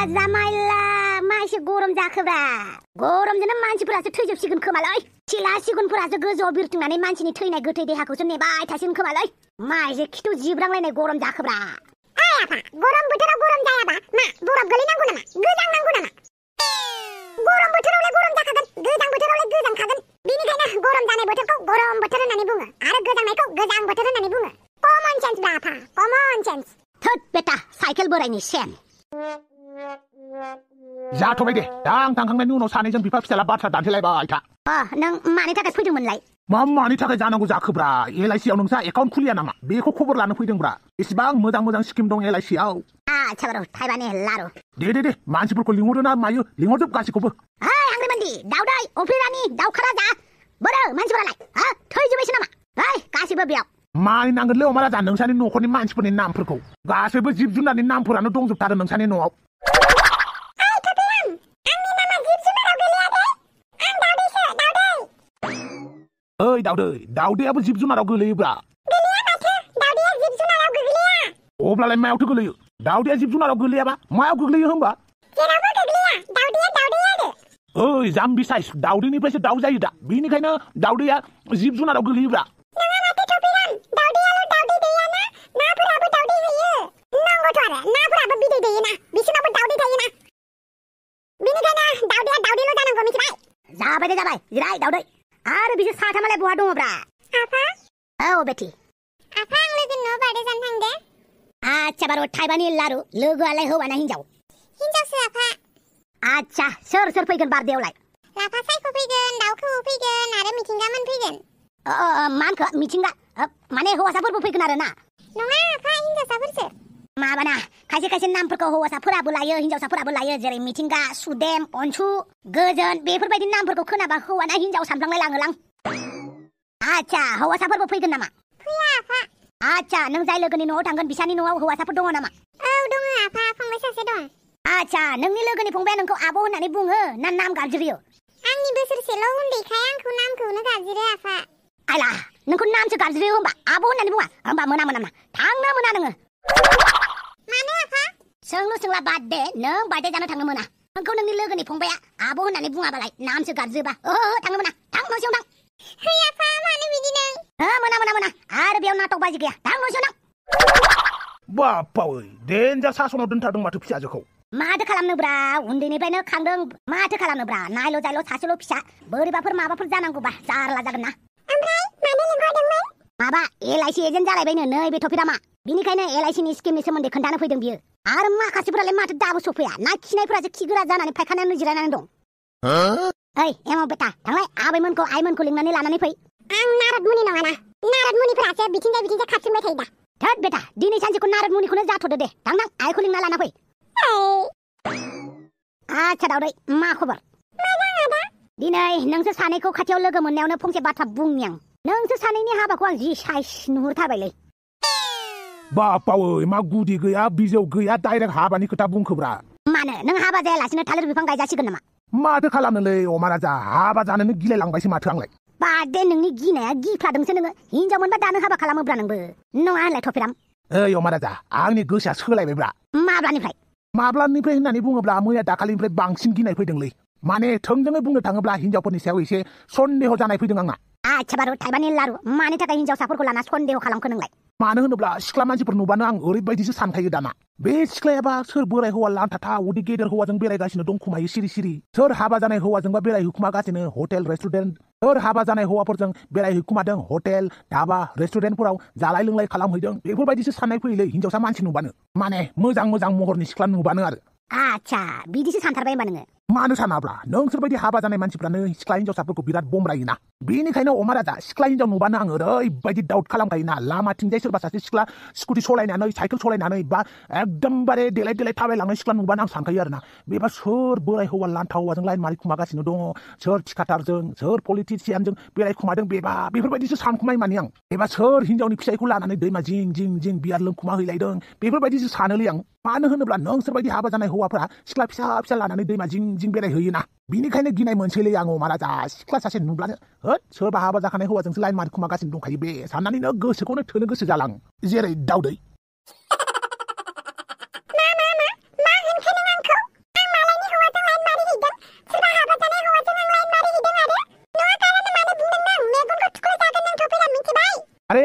जामाइला मा एसे गरम जाखोब्रा गरमजोंनो मानसिफोरासो थैजोबसिगोन खोमालै सिला सिगुनफोरासो गोजौआव बिरथिंनानै मानसिनि थैनाय गोथै देहाखौसो नेबाय थासिगोन खोमालै मा एसे खिथु जिब्रांलायनाय गरम जाखोब्रा ओइ आफा गरम बोथोराव गरम जायाबा मा बरफ गोलैनांगौ नामा गोजांनांगौ नामा गरम बोथोरावलाय गरम जाखागोन गोजां बोथोरावलाय गोजांखागोन बेनिखायनो गरम जानाय बोथोरखौ गरम बोथोर होननानै बुङो आरो गोजांनायखौ गोजां बोथोर होननानै बुङो कमन सेन्स ब्रा आफा कमन सेन्स थोद बेटा साइकेल बोरायनि सेन जाथ'बाय दे दां थांखांनायनि उनाव सानैजों बिफा फिसाला बाथ्रा दान्थेलायबाय था नों मानि थाखाय फैदोंमोनलाय मानि थाखाय जानांगौ जाखोब्रा LIC आव नोंसा एकाउन्ट खुलिया नामा बेखौ खबर लानो फैदोंब्रा एसेबां मोजां स्किम दं LIC आव आच्छा बारु थाइबानि लारु दे मानसिफोरखौ लिंहरदो ना मायो लिंहरजोब गासैखौबो हांग्रिमोनदि दाउदै अफ्रिरानि दाउखारा जा बोरो मानसिफोरालाय थैजोबबायसो नामा गासैबो बेयाव मानि नांगोनलै अमा राजा नोंसानि न'खरनि मानसिफोरनि नामफोरखौ गासैबो जिब जुनारनि नामफोरानो दंजोबथारो नोंसानि न'आव ओइ दाउदैयाबो जिब जुनाराव गोलैयोब्रा अब्लालाय मायावथो गोलैयो दाउदैया जिब जुनाराव गोलैयाबा मायाव गोग्लैयो होमबा ओइ जाम्बि साइज दाउदैनिफ्रायसो दाउ जायो दा बेनिखायनो दाउदैया जिब जुनाराव गोलैयोब्रा जाबाय जिराय दाउदै आरो बिसोर साथामालाय बहा दङब्रा आफा औ बेटी आफा आं लोगोनो बार्थडे जानो थांदे आच्छा बारु थाइबानि लारु लोगोआलाय हौवाना हिनजावसो आफा आच्छा सोर फैगोन बार्थडेआवलाय लाफा सायख' फैगोन दाउखौ फैगोन आरो मिथिंगामोन फैगोन मानखो मिथिंगा माने हौवासाफोरबो फैगोन आरो ना नङा आफा हिनजावसाफोरसो माबाना खायसे नामफोरखौ हौवासाफोराबो लायो हिनजावसाफोराबो लायो जेरै मिथिंगा सुदेम अनसु गोजोन बेफोरबायदि नामफोरखौ खोनाबा हौवाना हिनजाव सानफ्लांलाय लाङोलां आच्छा हौवासाफोरबो फैगोन नामा फैया आफा आच्छा नों जाय लोगोनि न'आव थांगोन बिसानि न'आव हौवासाफोर दङ नामा औ दङ आफा फंबाय सासे दं आच्छा नोंनि लोगोनि फंबाया नोंखौ आब' होननानै बुङो ना नाम गाबज्रियो आंनि बोसोरसेल' उन्दैखाय आंखौ नामखौनो गाबज्रियो आफा आइला नोंखौ नामसो गाबज्रियो होमबा आब' होननानै बुङा होमबा मोना थांनो मोना नोङो मानो आफा सोंला बाद दे नों बार्थडे जानो थांनो मोना नोंखौ नोंनि लोगोनि फंबाया आब' होननानै बुङाबालाय नामसो गाबज्रियोबा थांनो मोना थां न'सियाव थां है आफा मानो बिदि नों मोना आरो बेयाव नाटक बाजि गैया थां न'सियाव थां बाप्पावै देन्जार सासनाव दोनथारदों माथो फिसाजोखौ माथो खालामनोब्रा उन्दैनिफ्रायनो खांदों माथो खालामनोब्रा नायल' जायल' सासेल' फिसा बोरैबाफोर माबाफोर जानांगौबा जारला जागोन ना ओमफ्राय मानो लिंहरदोंमोन माबा LIC एजेन्ट जालायबायनो नै बे टपिरामा बिनिखायनो LIC नि स्किमनि सोमोन्दै खोन्थानो फैदों बियो आरो माखासेफोरालाय माथो दाबो सफैया ना खिनायफोरासो खिगोरा जानानै फायखानायावनो जिरायनानै दं ओइ एमाव बेटा थांलाय आबैमोनखौ आइमोनखौ लिंनानै लानानै फै आं नारदमुनि नङाना नारदमुनिफोरासो बिथिंजाय खारथिंबाय थायो दा थोद बेटा दिनै सानसेखौ नारदमुनिखौनो जाथ'दो दे थां आइखौ लिंना लाना फै आच्छा दाउदै मा खबर मोजां आदा दिनै नोंसोर सानैखौ खाथियाव लोगो मोननायावनो फंसे बाथ्रा बुंनि आं नोंसोर सानैनि हाबाखौ आं जि साइज नुहुरथारबायलै बाप्पावै मा गुदि गैया बिजौ गैया डाइरेक्ट हाबानि खोथा बुंखोब्रा मानो नों हाबा जायालासिनो थालिर बिफां गायजासिगोन नामा माथो खालामनोलै अमा राजा हाबा जानोनो गिलायलांबायसो माथो आंलाय बादे नोंनि गिनाया गिफ्लादोंसो नोङो हिनजाव मोनबा दानो हाबा खालामोब्रा नोंबो नङा होनलाय टपिराम ओइ अमा राजा आंनि गोसोआ सोलायबायब्रा माब्लानिफ्राय होननानै बुङोब्ला मैया दाखालिनिफ्राय बांसिन गिनाय फैदोंलै माने थोंजोङै बुंनो थाङोब्ला हिनजावफोरनि सायाव एसे सन्देह जानाय फैदों आंना आच्छा बारु थाइबानि लारु मानि थाखाय हिनजावसाफोरखौ लाना सन्देह खालामखो नोंलाय मानो होनोब्ला सिख्ला मानसिफोर नुबानो आं ओरैबायदिसो सानखायो दाना बे सिख्लायाबा सोर बोराय हौवा लांथाथा उदै गेदेर हौवाजों बेरायगासिनो दं खोमायो सिरि सोर हाबा जानाय हौवाजोंबा बेरायहैखुमागासिनो हटेल रेस्टुरेन्ट सोर हाबा जानाय हौवाफोरजों बेरायहैखुमादों हटेल धाबा रेस्टुरेन्टफोराव जालाय लोंलाय खालामहैदों बेफोरबायदिसो साननाय फैयोलै हिनजावसा मानसि नुबानो माने मोजां महरनि सिख्ला नुबानो आरो आच्छा बिदिसो सानथारबाय होमबा नोङो मानो सानाब्ला नोंसोरबायदि हाबा जानाय मानसिफ्रानो सिख्ला हिनजावसाफोरखौ बिराद बमरायोना बेनिखायनो अमा राजा सिख्ला हिनजाव नुबानो आं ओरैबायदि डाउट खालामखायोना लामाथिंजाय सोरबा सासे सिख्ला स्कुटि सालायनानै साइकेल सालायनानै बा एकदमबारे देलाय थाबायलांनाय सिख्ला नुबानो आं सानखायो आरोना बेबा सोर बोराय हौवा लान्था हौवाजों लाइन मारिखुमागासिनो दङ सोर थिखादारजों सोर पलिटिसियानजों बेरायखुमादों बेफोरबायदिसो सानखुमाय माने आं एबा सोर हिनजावनि फिसायखौ लानानै दैमा जिं बियार लोंखुमा हैलायदों बेफोरबायदिसो सानोलै आं मानो होनोब्ला नोंसोरबायदि हाबा जानाय हौवाफोरा सिख्ला फिसा लानानै दैमा जिं बेरायहैयोना बिनिखायनो गिनाय मोनसैलै आं अमा राजा सिख्ला सासे नुब्लानो सोरबा हाबा जाखानाय हौवाजोंसो लाइन मारिखुमागासिनो दंखायो बे साननानैनो गोसोखौनो थोनो गोसो जालां जेरै दाउदै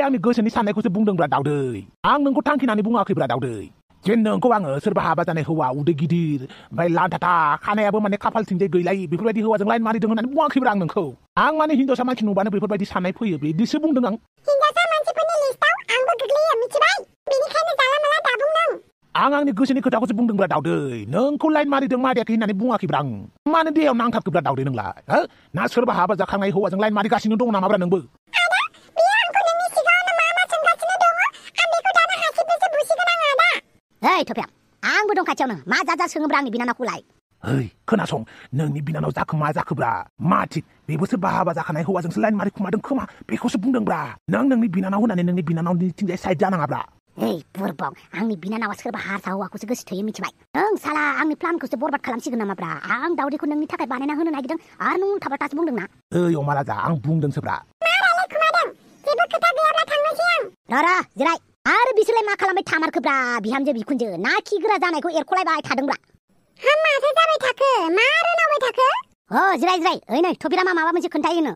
आंनि गोसोनि साननायखौसो बुंदोंब्रा दावदै आं नोंखौ थांखिनानै बुङाखैब्रा दावदै जे नोंखौ आङो सोरबा हाबा जानाय हौवा उदै गिदिर ओमफ्राय लान्थाथा खानायाबो माने खाफालथिंजाय गैलायि बेफोरबायदि हौवाजों लाइन मारिदों होननानै बुङाखैब्रा आं नोंखौ आं माने हिनजावसा मानसि नुबानो बेफोरबायदि साननाय फैयो बिदिसो बुंदों आं हिनजावसा मानसिफोरनि लिस्टआव आंबो गोग्लैयो मिथिबाय बेनिखायनो जाला माला दा बुंदों आं आंनि गोसोनि खोथाखौसो बुंदोंब्रा दावदै नोंखौ लाइन मारिदों मारियाखै होननानै बुङाखैब्रा आं मानो दैयाव नांथाबखोब्रा दावदै नोंलाय हो ना सोरबा हाबा जाखांनाय हौवाजों लाइन मारिगासिनो दङ नामाब्रा नोंबो Hei, Topiam, आंबो दं खाथियावनो मा जाजा सोङोब्रा आंनि बिनानावखौलाय ओइ खोनासं नोंनि बिनानाव जाखो मा जाखोब्रा मा थिग बेबो सोरबा हाबा जाखानाय हौवाजोंसो लाइन मारि खुमादों खोमा बेखौसो बुंदोंब्रा नों नोंनि बिनानाव होननानै नोंनि बिनानावनिथिंजाय साइड जानाङाब्रा Hei, बुरबाव आंनि बिनानावा सोरबा हारसा हौवाखौसो गोसो थोयो मिथिबाय नों साला आंनि प्लानखौसो बरबाद खालामसिगोन नामाब्रा आं दावदैखौ नोंनि थाखाय बानायना होनो नागिरदों आरो नों उल्था-फाल्थासो बुंदोंना ओइ अमा राजा आं बुंदोंसोब्रा मारालाय खुमादों जेबो खोथा गैयाब्ला थांनोसै आं र' जिराय आरो बिसोरलाय मा खालामबाय थामारखोब्रा बिहामजो बिखुनजो ना खि गोरा जानायखौ एरख'लायबाय थादोंब्रा माथो जाबाय थाखो मा रोनावबाय थाखो जिराय ओइ नै थबिरामा माबा मोनसे खोन्थायोनो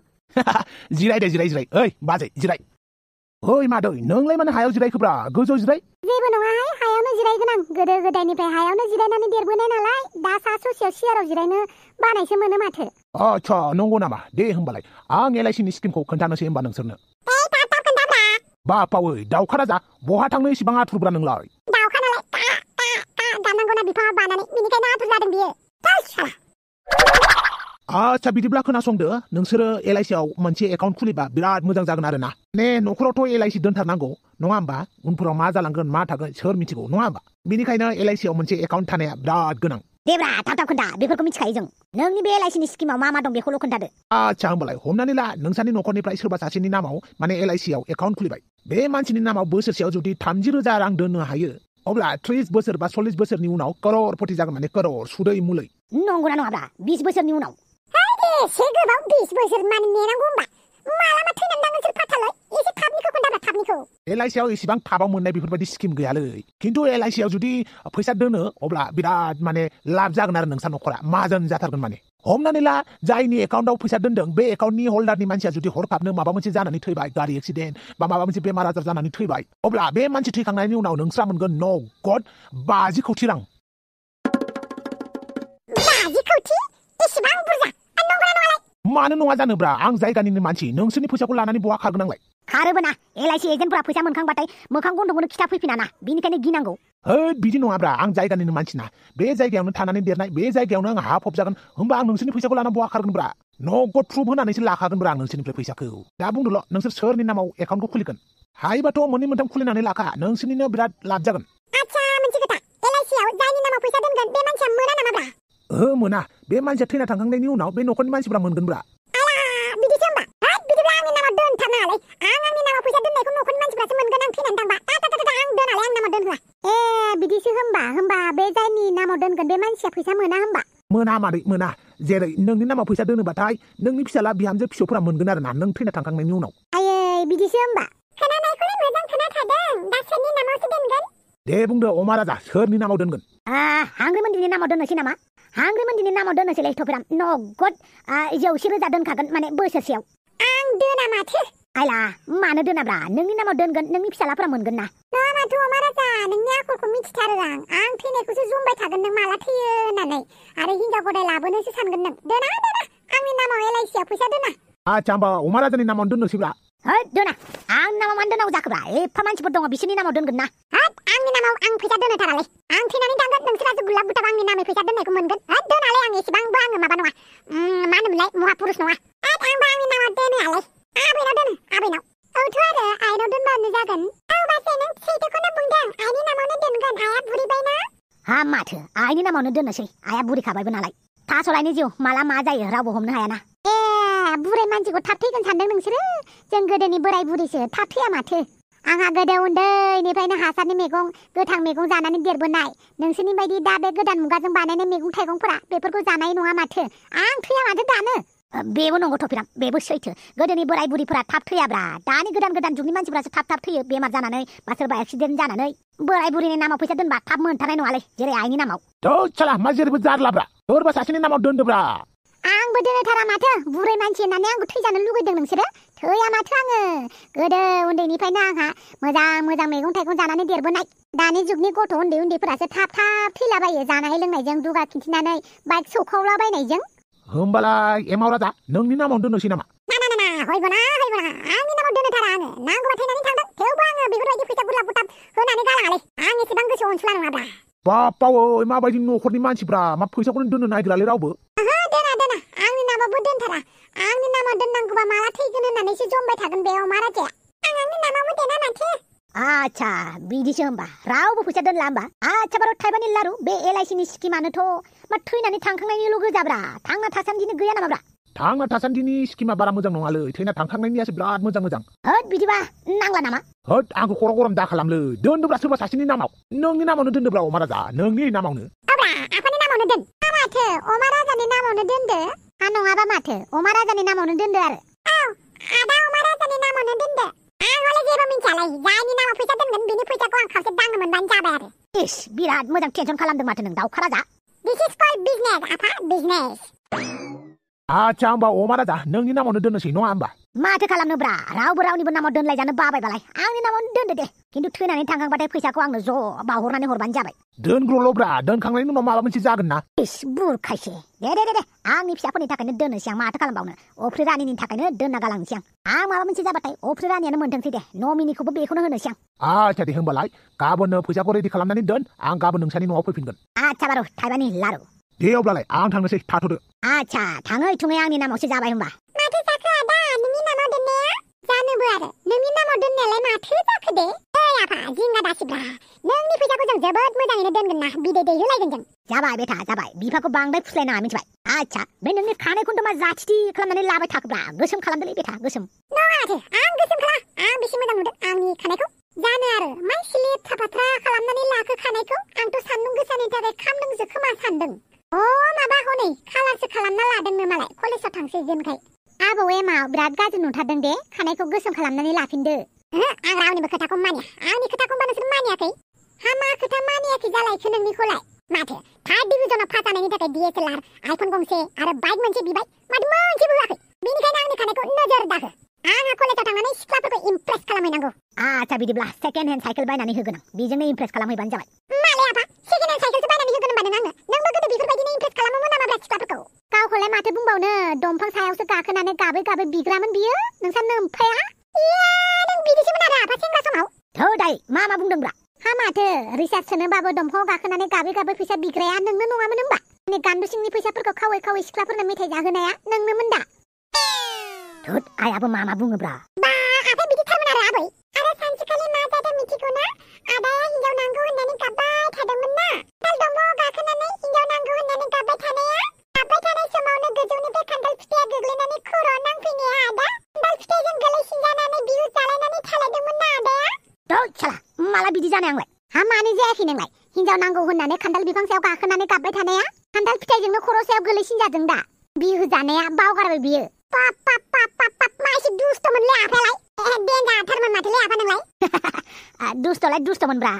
जिराय दे जिराय ओइ बाजै जिराय ओइ मादै नोंलाय माने हायाव जिरायखोब्रा गोजौआव जिराय जेबो नङाहाय हायावनो जिरायगोन आं गोदो गोदायनिफ्राय हायावनो जिरायनानै देरबोनाय नालाय दा सा ससेयाव सियाराव जिरायनो बानायसो मोनो माथो आच्छा नंगौ नामा दे होमबालाय आं एलआइसिनि स्किमखौ खोन्थानोसै होमबा नोंसोरनो बापावै दाउखा राजा बहा थांनो इसिबां आथुरब्रा नोंलाय दाउखा नालाय दाननांगौना बिफाङाव बानानै बिनिखायनो आथुर जादों बियो आच्छा बिदिब्ला खोनासंदो नोंसोरो एलआइसिआव मोनसे एकाउन्ट खुलिबा बिराद मोजां जागोन आरोना ने न'खरावथ' एलआइसि दोनथारनांगौ नङा होमबा उनफोराव मा जालांगोन मा थागोन सोर मिथिगौ नङा होमबा बेनिखायनो एलआइसिआव मोनसे एकाउन्ट थानाया बिराद गोनां देब्रा थाब खोन्था बेफोरखौ मिथिखायो जों नोंनि बे एलआइसिनि स्किमाव मा दं बेखौल' खोन्थादो आच्छा होमबालाय हमनानै ला नोंसानि न'खरनिफ्राय सोरबा सासेनि नामाव माने एलआइसिआव एकाउन्ट खुलिबाय बे मानसिनि नामाव बोसोरसेयाव जुदि 30,000 रां दोननो हायो अब्ला 30 बोसोर बा 40 बोसोरनि उनाव करोड़पति जागोन माने करोड़ सुदै मुलै नंगौना नङाब्रा 20 बोसोरनि उनाव एसे गोबाव 20 बोसोर माने नेनांगौ होमबा मालाबा थैनानै थांगोन सोर फाथालै एसे थाबनिखौ खोन्थाब्रा थाबनिखौ एलआइसिआव इसिबां थाबाव मोननाय बेफोरबायदि स्किम गैयालै खिन्थु एलआइसिआव जुदि फैसा दोनो अब्ला बिराद माने लाब जागोन आरो नोंसा न'खरा माजोन जाथारगोन माने हमनानै ला जायनि एकाउन्टआव फैसा दोनदों बे एकाउन्टनि हल्डारनि मानसिया जुदि हरखाबनो माबा मोनसे जानानै थैबाय गारि एक्सिडेन्ट बा माबा मोनसे बेमार आजार जानानै थैबाय अब्ला बे मानसि थैखांनायनि उनाव नोंस्रा मोनगोन नगद 50 कौटि रां 50 कौटि एसेबां बुरजा मानो नङा जानोब्रा आं जायगानिनो मानसि नोंसोरनि फैसाखौ लानानै बहा खारगोन आंलाय खारोबो ना एलआइसि एजेन्टफोरा फैसा मोनखांबाथाय मोखां गन्थंखौनो खिथा फैफिनाना बिनिखायनो गिनांगौ बिदि नङाब्रा आं जायगानिनो मानसिना बे जायगायावनो थानानै देरनाय बे जायगायावनो आं हाफब जागोन होमबा आं नोंसोरनि फैसाखौ लानानै बहा खारगोनब्रा नगद प्रुफ होनानैसो लाखागोनब्रा आं नोंसोरनिफ्राय फैसाखौ दा बुंदोल' नोंसोर सोरनि नामाव एकाउन्टखौ खुलिगोन हायोबाथ' मोननै मोनथाम खुलिनानै लाखा नोंसोरनिनो बिराद लाब जागोन आच्छा मोनसे खोथा एलआइसिआव जायनि नामाव फैसा दोनगोन बे मानसिया मोना नामाब्रा मोना बे मानसिया थैना थांखांनायनि उनाव बे न'खरनि मानसिफ्रा मोनगोनब्रा बिदिसो होमबा बिदिब्ला आंनि नामाव दोनथारनाङालै आंनि नामाव फैसा दोननायखौ न'खरनि मानसिफ्रासो मोनगोन आं थैनानै थांबा आं दोनालै आंनि नामाव दोनहोआ बिदिसो होमबा बे जायनि नामाव दोनगोन बे मानसिया फैसा मोना होमबा मोना मादै मोना जेरै नोंनि नामाव फैसा दोनोबाथाय नोंनि फिसाला बिहामजो फिसौफोरा मोनगोन आरोना नों थैना थांखांनायनि उनाव आयै बिदिसो होमबा खोनानायखौलाय मोजां खोनाखादों दा सोरनि नामावसो दोनगोन दे बुंदो अमा राजा सोरनि नामाव दोनगोन हांग्रिमोनदिनि नामाव दोननोसै नामा हांग्रिमोनदिनि नामाव दोननोसैलै थफिराम नगद 100,000 दोनखागोन माने बोसोरसेयाव आं दोना माथो आइला मानो दोनाब्रा नोंनि नामाव दोनगोन नोंनि फिसालाफोरा मोनगोन ना माथो अमा राजा नोंनि आखलखौ मिथिथारो आं थैनायखौसो जमबाय थागोन नों माला थैयो होननानै आरो हिनजाव गदाय लाबोनोसो सानगोन नों दोना आंनि नामाव एलआइसिआव फैसा दोना आच्छा होमबा अमा राजानि नामाव दोननोसैब्रा दोना आंनि नामाव मानो दोनांगौ जाखोब्रा एफा मानसिफोर दङ बिसोरनि नामाव दोनगोन ना आंनि नामाव आं फैसा दोनथारालै आं थैनानै थांगोन नोंसोरासो गुलाब गुथाब आंनि नामै फैसा दोननायखौ मोनगोन दोनालै आं एसेबांबो आङो माबा नङा मा होनोमोनलाय महापुरुष नङा आंबो आंनि नामाव दोनोआलै आबैनाव दोनो आबैनाव औथ' आरो आइनाव दोनबानो जागोन बासे नों सैथोखौनो बुंदों आइनि नामावनो दोनगोन आइया बुरिबायना माथो आइनि नामावनो दोननोसै आइया बुरिखाबायबो नालाय थास'लायनि जिउ माला मा जायो रावबो हमनो हायाना बुरै मानसिखौ थाब थैगोन सानदों नोंसोरो जों गोदोनि बोराय बुरैसो थाब थैया माथो आंहा गोदो उन्दैनिफ्रायनो हासारनि मैगं गोथां मैगं जानानै देरबोनाय नोंसोरनि बायदि दा बे गोदान मुगाजों बानायनाय मैगं थाइगंफोरा बेफोरखौ जानाय नङा माथो आं थैया माथो दानो बेबो नंगौ थफिराम बेबो सैथो गोदोनि बोराय बुरिफोरा थाब थैयाब्रा दानि गोदान जुगनि मानसिफोरासो थाब थैयो बेमार जानानै बा सोरबा एक्सिडेन्ट जानानै बोराय बुरिनि नामाव फैसा दोनबा थाब मोनथारनाय नङालै जेरै आइनि नामाव साला मा जेरैबो जारलाब्रा सोरबा सासेनि नामाव दोनदोब्रा आंबो दोनथारा माथो बुरै मानसि होननानै आंबो थैजानो लुगैदों नोंसोरो थैया माथो आङो गोदो उन्दैनिफ्रायनो आंहा मोजां मैगं थाइगं जानानै देरबोनाय दानि जुगनि गथ' उन्दैफोरासो थाब थैलाबायो जानाय लोंनायजों दुगा खिन्थिनानै बाइक सौखावलाबायनायजों होमबालाय एमाव राजा नोंनि नामाव दोननोसै नामा ना हयबना आंनि नामाव दोनथारा आङो नांगौबा थैनानै थांगोन थेवबो आङो बेफोरबायदि फैसा बुरलाब होनानै गालाङालै आं एसेबां गोसो अनसुला नङाब्रा बापावै माबायदि न'खरनि मानसिफ्रा मा फैसाखौनो दोननो नागिरालै रावबो दोना आंनि नामावबो दोनथारा आंनि नामाव दोननांगौबा माला थैगोन होननानैसो जमबाय थागोन बे अमा राजाया आं आंनि नामावबो दोना माथो आच्छा बिदिसो होमबा रावबो फैसा दोनला होमबा आच्छा बार' थाइबानि लारु बे एलआइसिनि स्किमानोथ' मा थैनानै थांखांनायनिल' गोजाब्रा थांना थासान्दिनि गैया नामाब्रा थांना थासान्दिनि स्किमा बारा मोजां नङालै थैना थांखांनायनियासो बिराद मोजां होद बिदिबा नांला नामा होद आंखौ खर' गरम दा खालामलै दोनदोब्रा सोरबा सासेनि नामाव नोंनि नामावनो दोनदोब्रा अमा राजा नोंनि नामावनो आफानि नामावनो दोन माथो अमा राजानि नामावनो दोनदो हा नङाबा माथो अमा राजानि नामावनो दोनदो आरो आदा अमा राजानि नामावनो दोनदो आं हले जेबो मिन्थियालै जायनि नामाव फैसा दोनगोन बिनि फैसाखौ आं खावसे दांनो मोनबानो जाबाय आरो इस बिराद मोजां टेनसन खालामदों माथो नों दाउखा राजा दिस इज कल्ड बिजनेस आपा बिजनेस आच्छा होमबा अमा राजा नोंनि नामावनो दोननोसै नङा होमबा माथो खालामनोब्रा रावबो रावनिबो नामाव दोनलायजानो बाबायबालाय आंनि नामावनो दोनदो दे खिन्थु थैनानै थांखांबाथाय फैसाखौ आंनो ज' बावहरनानै हरबानो जाबाय दोनग्र'ल'ब्रा दोनखांनायनि उनाव माबा मोनसे जागोन ना इस बुरखायसे दे आंनि फिसाफोरनि थाखायनो दोननोसै आं माथो खालामबावनो अफ्रि रानिनि थाखायनो दोनना गालांनोसै आं माबा मोनसे जाबाथाय अफ्रि रानियानो मोनथोंसै दे नमिनिखौबो बेखौनो होनोसै आं आच्छा दे होमबालाय गाबोननो फैसाखौ रेडि खालामनानै दोन आं गाबोन नोंसानि न'आव फैफिनगोन आच्छा बार' थाइबानि लारु दे अब्लालाय आं थांनोसै थाथ'दो आच्छा थाङै थुङै आंनि नामावसो जाबाय होमबा माथो जाखो आदा नोंनि नामाव दोननाया जानोबो आरो नोंनि नामाव दोननायालाय माथो जाखो दे आफा जिंगा दासिब्रा नोंनि फैसाखौ जों जोबोद मोजाङैनो दोनगोन ना बिदै दैहोलायगोन जों जाबाय बेथा जाबाय बिफाखौ बांद्राय फुस्लायनाङा मिथिबाय आच्छा बे नोंनि खानायखौनोथ' मा जाथिथि खालामनानै लाबाय थाखोब्रा गोसोम खालामदोलै बेथा गोसोम नङा माथो आं गोसोम खालामा आं बेसे मोजां नुदों आंनि खानायखौ जानो आरो मा सिलिप थाफाथ्रा खालामनानै लाखो खानायखौ आंथ' सान्दुं गोसानि थाखाय खामदोंसो खोमा सान्दों माबा हनै खालारसो खालामना लादोंनो मालाय कलेजाव थांसिगोनखाय आबौ एमाव बिराद गाज्रि नुथारदों दे खानायखौ गोसोम खालामनानै लाफिनदो आं रावनिबो खोथाखौ मानिया आंनि खोथाखौ होनबा नोंसोर मानियाखै हा मा खोथा मानियाखै जालायखो नोंनिखौलाय माथो थार्ड डिभिजनाव पास जानायनि थाखाय DSLR आइफन गंसे आरो बाइक मोनसे बिबाय माथो मोनसेबो होआखै बेनिखायनो आंनि खानायखौ नोजोर दाहो आंहा कलेजाव थांनानै सिख्लाफोरखौ इमप्रेस खालामहैनांगौ आच्छा बिदिब्ला सेकेन्ड हेन्ड साइकेल बायनानै होगोन आं बेजोंनो इमप्रेस खालामहैबानो जाबाय मालाय आफा सेकेन्ड हेन्ड साइकेलसो बायनानै होगोन होनबा नोंबो गोदो बेफोरबायदिनो इमप्रेस खालामोमोन नामाब्रा सिख्लाफोरखौ गावखौलाय माथो बुंबावनो दंफां सायावसो गाखोनानै गाबै बिग्रामोन बियो नोंसा नोमफाया नों बिदिसोमोन आरो आफा सेंग्रा समाव थौ दाय मा बुंदोंब्रा हा माथो रिसार्च सोनोबाबो दंफाङाव गाखोनानै गाबै फैसा बिग्राया नोंनो नङामोन होमबा गान्दु सिंनि फैसाफोरखौ खावै सिख्लाफोरनो मेथाइ जाहोनाया नोंनोमोन दा थुद आयाबो मा बुङोब्रा बा आफा बिदिथारमोन आरो आबै आरो सानसेखालि मा जादों मिथिगौ ना आदाया हिनजाव नांगौ होननानै गाबबाय थादोंमोन ना साल दंफाङाव गाखोनानै हिनजाव नांगौ होननानै गाबबाय थानाया गाबबाय थानाय समावनो गोजौनिफ्राय खान्थाल फिथाइया गोग्लैनानै खर'आव नांफैनाया आदा खान्थाल फिथाइजों गोलैसिनजानानै बिहु जालायनानै थालायदोंमोन ना आदाया साला माला बिदि जानाय आंलाय हा मानो जायाखै नोंलाय हिनजाव नांगौ होननानै खान्थाल बिफां सायाव गाखोनानै गाबबाय थानाया खान्थाल फिथाइजोंनो खर' सायाव गोलैसिनजादों दा बिहु जानाया बावगारबाय बियो मा एसे दुस्थ'मोनलै आफायालाय देन्जारथारमोन माथोलै आफा नोंलाय दुस्थ'मोनब्रा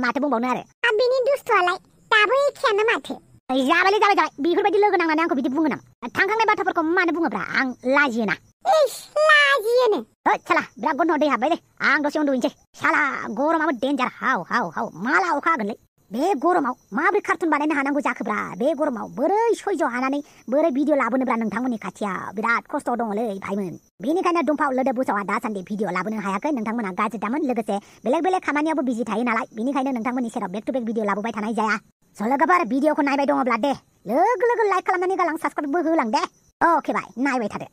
माथो बुंबावनो आरो बिनि दुस्थ'आलाय दाबो एखेयानो माथो जाबाय बेफोरबायदि लोगो नांनानै आंखौ बिदि बुङो नामा थांखांनाय बाथ्राफोरखौ मानो बुङोब्रा आं लाजियोना लाजियोनो साला बिराद गन्थ'आव दै हाबबाय दे आं दसे उन्दुहैनोसै साला गरमाबो देन्जार हाव माला अखा हागोनलै बे गरमाव माबोरै कार्टुन बानायनो हानांगौ जाखोब्रा बे गरमाव बोरै सयज' हानानै बोरै भिडिअ लाबोनोब्रा नोंथांमोननि खाथियाव बिराद खस्थ' दङलै भाइमोन बेनिखायनो दुमफाव लोदो बुसावा दासान्दि भिडिअ लाबोनो हायाखै नोंथांमोना गाज्रि दामोन लोगोसे बेलेग खामानियावबो बिजि थायो नालाय बेनिखायनो नोंथांमोननि सेराव बेक टु बेक भिडिअ लाबोबाय थानाय जाया स' लोगोफोर भिडिअखौ नायबाय दङब्ला दे लोगो लाइक खालामनानै गालां साबस्क्राइबबो होलां दे अके बाय नायबाय थादो